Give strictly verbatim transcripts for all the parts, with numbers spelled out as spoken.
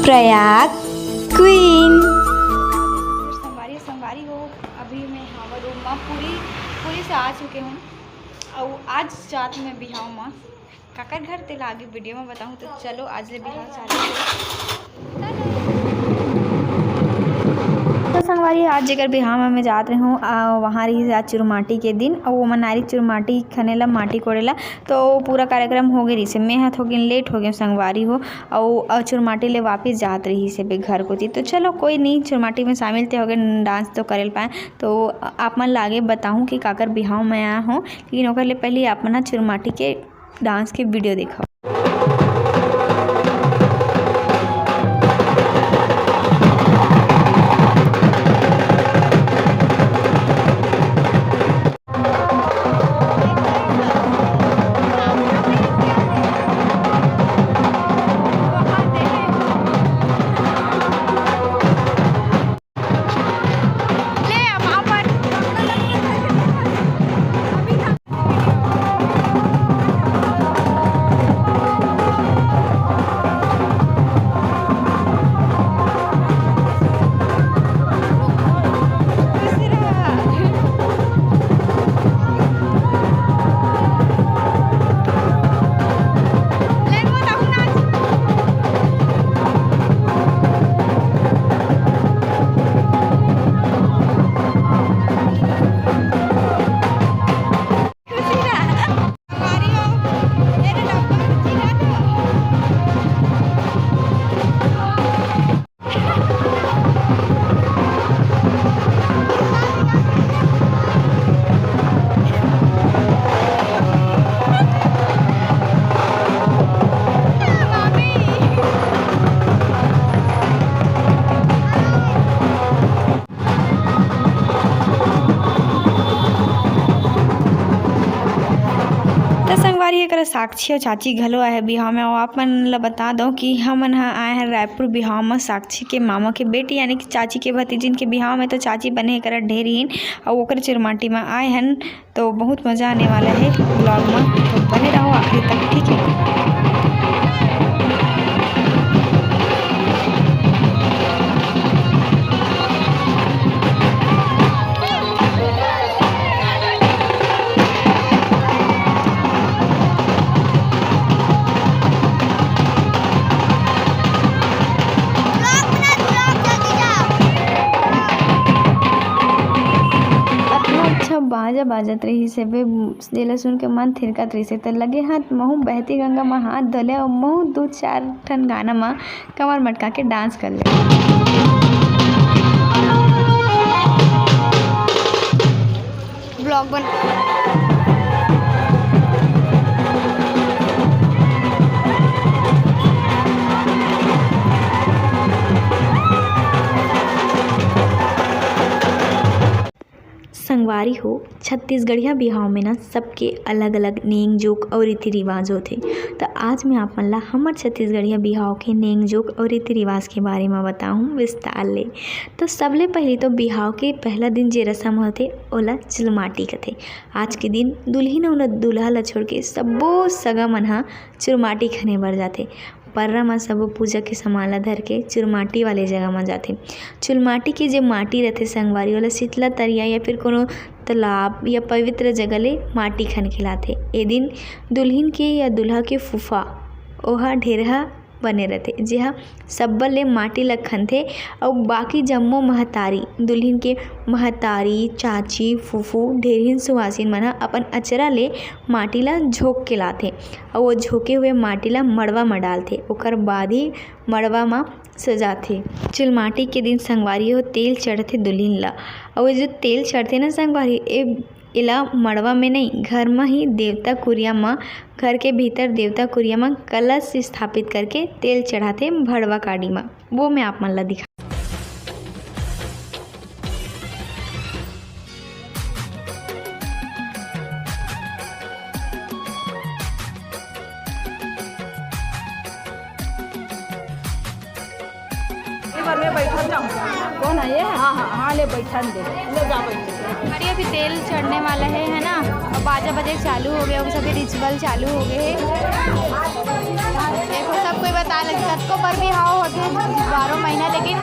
Prayag queen. संगवारी, संगवारी हो, अभी मैं हावड़ रोड मा पूरी, पूरी से आ चुके हूँ। अउ आज जात मैं बिहाव मा, काकर घर तेला आगे वीडियो मा बताहूँ। तो चलो, आज ले बिहाव चालू हे। तो संगवारी, आज जेकर बिहाव मा मैं जात रहे हूँ, आ, वहाँ रही आज चुरमाटी के दिन, अउ ओमन आए रही चुरमाटी खने ला, माटी कोड़े ला। तो पूरा कार्यक्रम हो गए रहिसे, मैं ह थोकिन लेट हो गए संगवारी हो, अउ, अउ चुरमाटी ले वापिस जात रहिसे बे घर कोती। तो चलो, कोई नहीं, चुरमाटी में शामिल ते हो गए, डांस तो करे ल पाए। तो आप मन ला आगे बताहूँ कि काकर बिहाव में आया हूँ, लेकिन ओकर ले पहले आप मन ह चुरमाटी के डांस के वीडियो देखो। त संगवारी, एकरा साक्षी अउ चाची घलो आए हे बिहाव में। अउ आप मन ल बता दो कि हमन ह आए हन रायपुर बिहाव में साक्षी के मामा के बेटी, यानी कि चाची के भतीजिन के बिहाव में। तो चाची बने हे एकरा ढेरिन, अउ ओकर चुरमाटी में आए हन। तो बहुत मजा आने वाला है vlog में, तो बने रहो आखिरी तक, ठीक है। अतना अच्छा बाजा बाजत रहिस हे बे, जेला सुन के मन थिरकत रहिस हे। त लगे हाथ महू बहती गंगा म हाथ धोले अउ महू दू चार ठन गाना म कमर मटका के डांस कर ले। Vlog बन। संगवारी हो, छत्तीसगढ़िया बिहाव में ना सबके अलग-अलग नेंग जोग अउ रीति रिवाज होथे। त आज मैं आप मन ला हमर छत्तीसगढ़िया बिहाव के नेंग जोग अउ रीति रिवाज के बारे म बताहूँ विस्तार ले। तो सबले पहिली तो बिहाव के पहला दिन जे रसम होथे, ओला चुलमाटी कथे। आज के दिन दुल्हिन अउ न दूल्हा ला छोड़ के सब्बो सगा मन ह चुरमाटी खने बर जाथे। पर्रा म सबो पूजा के सामान ला धर के चुरमाटी वाले जगह म जाथे। चुरमाटी के जे माटी रथे संगवारी, ओला शीतला तरिया या फिर कोनो तालाब या पवित्र जगह ले माटी खन के लाथे। ए दिन दुल्हिन के या दूल्हा के फूफा, ओहा ढेरहा बने रथे, जेहा सब्बल ले माटी ल खनथे अउ बाकी जम्मो महतारी, दुल्हिन के महतारी, चाची, फूफू, ढेरहिन सुवासिन मन ह अपन अचरा ले माटी ल झोंक के लाथे अउ वो झोंके हुए माटी ल मड़वा म डालथे। ओकर बाद ही मड़वा म सजाथे। चुलमाटी के दिन संगवारी हो तेल चढ़थे दुल्हिन ल, अउ ये जो तेल चढ़थे ना संगवारी, ए एला मड़वा में नहीं, घर म ही देवता कुरिया म, घर के भीतर देवता कुरिया म कलश स्थापित करके तेल चढ़ाथे भड़वा काड़ी म। वो मैं आप मन ला दिखा। पर मैं बैठन जाऊँ। कौन है ये? हाँ, हाँ, हाँ, ले बैठन दे, ले जा बैठ। अरे, अभी तेल चढ़ने वाला है, है ना? अब बाजा बजे चालू हो गया, अब सभी रिचुअल चालू हो गए हैं। देखो, सब कोई बता लगे, कतको पर भी हाव होते हैं बारह महीना, लेकिन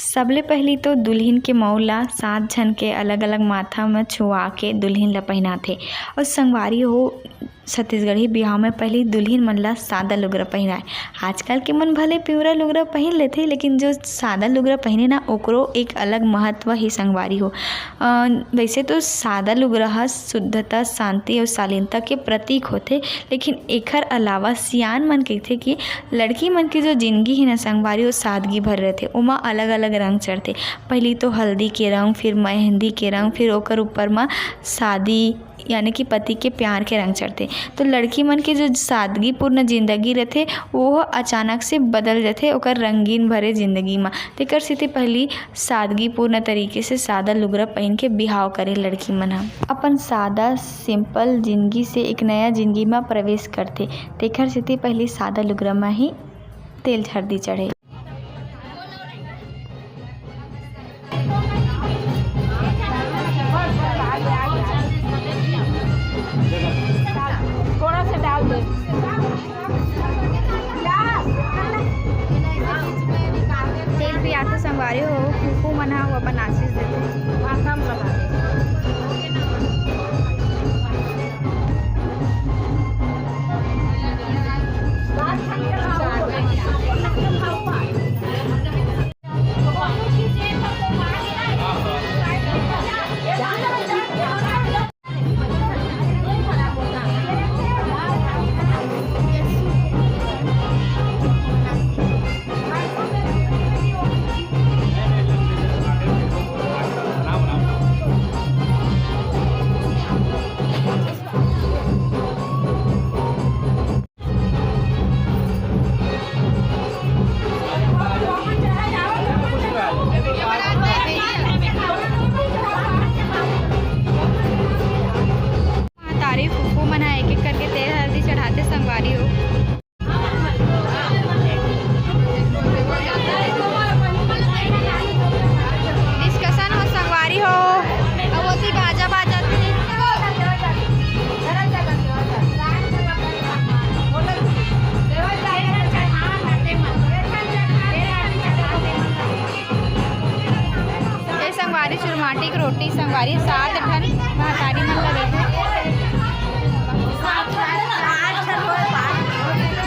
सबले पहिली तो दुल्हिन के मउर ला सात झन के अलग-अलग माथा म छुआ के दुल्हिन ला पहिनाथे। अउ संगवारी हो, छत्तीसगढ़ी बिहाव में पहिली दुल्हिन मन ला सादा लुगरा पहिनाय। आजकल के मन भले पिंवरा लुगरा पहिन लेथे, लेकिन जो सादा लुगरा पहिने ना, ओकरो एक अलग महत्व ही संगवारी हो। अ, वैसे तो सादा लुगरा ह शुद्धता, शांति अउ शालीनता के प्रतीक होथे, लेकिन एखर अलावा सियान मन कहिथे कि लड़की मन के जो जिनगी हे ना संगवारी, वो सादगी भर रहिथे। ओमा अलग-अलग रंग चढ़थे। पहिली तो हल्दी के रंग, फिर मेहंदी के रंग, फिर ओकर ऊपर म शादी यानी कि पति के प्यार के रंग चढ़थे। तो लड़की मन के जो सादगीपूर्ण जिंदगी रथे, वो अचानक से बदल जथे ओकर रंगीन भरे जिंदगी म। तेकर सेती पहिली सादगीपूर्ण तरीके से सादा लुगरा पहिन के बिहाव करे लड़की मन ह। अपन सादा, simple जिंदगी से एक नया जिंदगी म प्रवेश करथे। तेकर सेती पहिली सादा लुगरा म ही तेल हरदी चढ़े। थोड़ा सा डाल दे। तेल पियाथे संगवारी हो, फूफू मन ह अपन आशीष देथे। तारीफ फूफू मन ह एक एक करके तेल हल्दी चढ़ाते संगवारी हो। Discussion हो संगवारी हो। अब ओती बाजा बाजत हे। ये संगवारी चुरमाटी के रोटी संगवारी सात ठन महतारी मन ल देथे।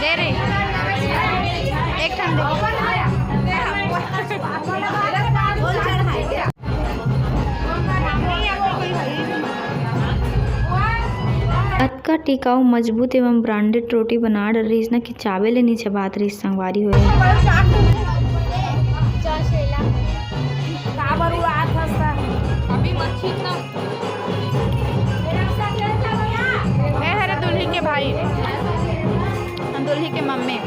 दे रे, एक ठन दे। अतका टिकाऊ, मजबूत एवं branded रोटी बना डर रहिस ना कि चाबे ले नी चबात रहिस संगवारी हो। काबर उड़ात हस त? अभी मत छींच ना। ए हरे दुल्ही के भाई, दुल्ही के मम्मी।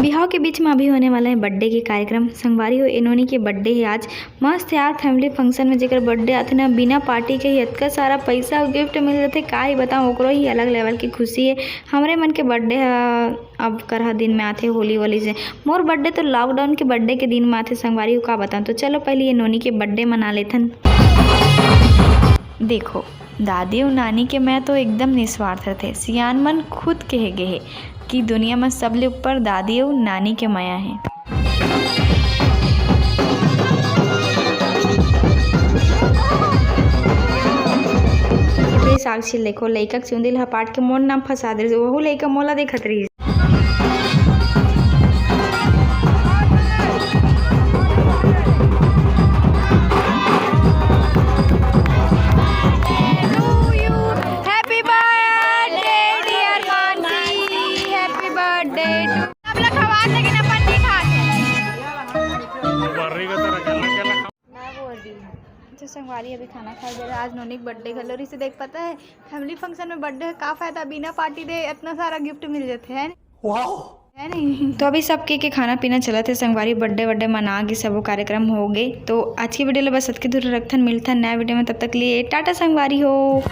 बिहाव के बीच में अभी होने वाला है birthday के कार्यक्रम। संगवारी हो, ए नोनी के birthday है आज। मस्त यार, family function में जेकर birthday आथे ना, बिना party के ही अतका सारा पैसा अउ gift मिल जाथे, का ही बताऊँ, ओकरो ही अलग level की खुशी है। हमरे मन के birthday ह अब करहा दिन में आथे, होली वोली से। मोर birthday तो lockdown के birthday के दिन में आथे संगवारी हो, का बताऊँ। तो चलो पहले ये नोनी के birthday मना लेथन। देखो, दादी अउ नानी के मया तो एकदम निस्वार्थ रथे। सियान मन खुद कहे गे हे कि दुनिया म सबले ऊपर दादी अउ नानी के मया हे। ए साक्षी, देखो, लइका के चुंदी ल हपाट के मोर नाम फंसा दे रहिस, वहू लइका मोला देखत रहिस। संगवारी अभी खाना खाए जा रहा है। आज नोनी के बर्थडे घलो रहिसे। देख, पता है, फैमिली फंक्शन में बर्थडे का फायदा, बिना पार्टी दे इतना सारा गिफ्ट मिल जाते हैं, है नहीं? तो अभी सबके के खाना पीना चलत हे संगवारी, बर्थडे वर्थडे मना के सबो कार्यक्रम हो गए। तो आज की वीडियो ले बस अतके दूर रखथन, मिलथन नया वीडियो में, तब तक लिए टाटा संगवारी हो।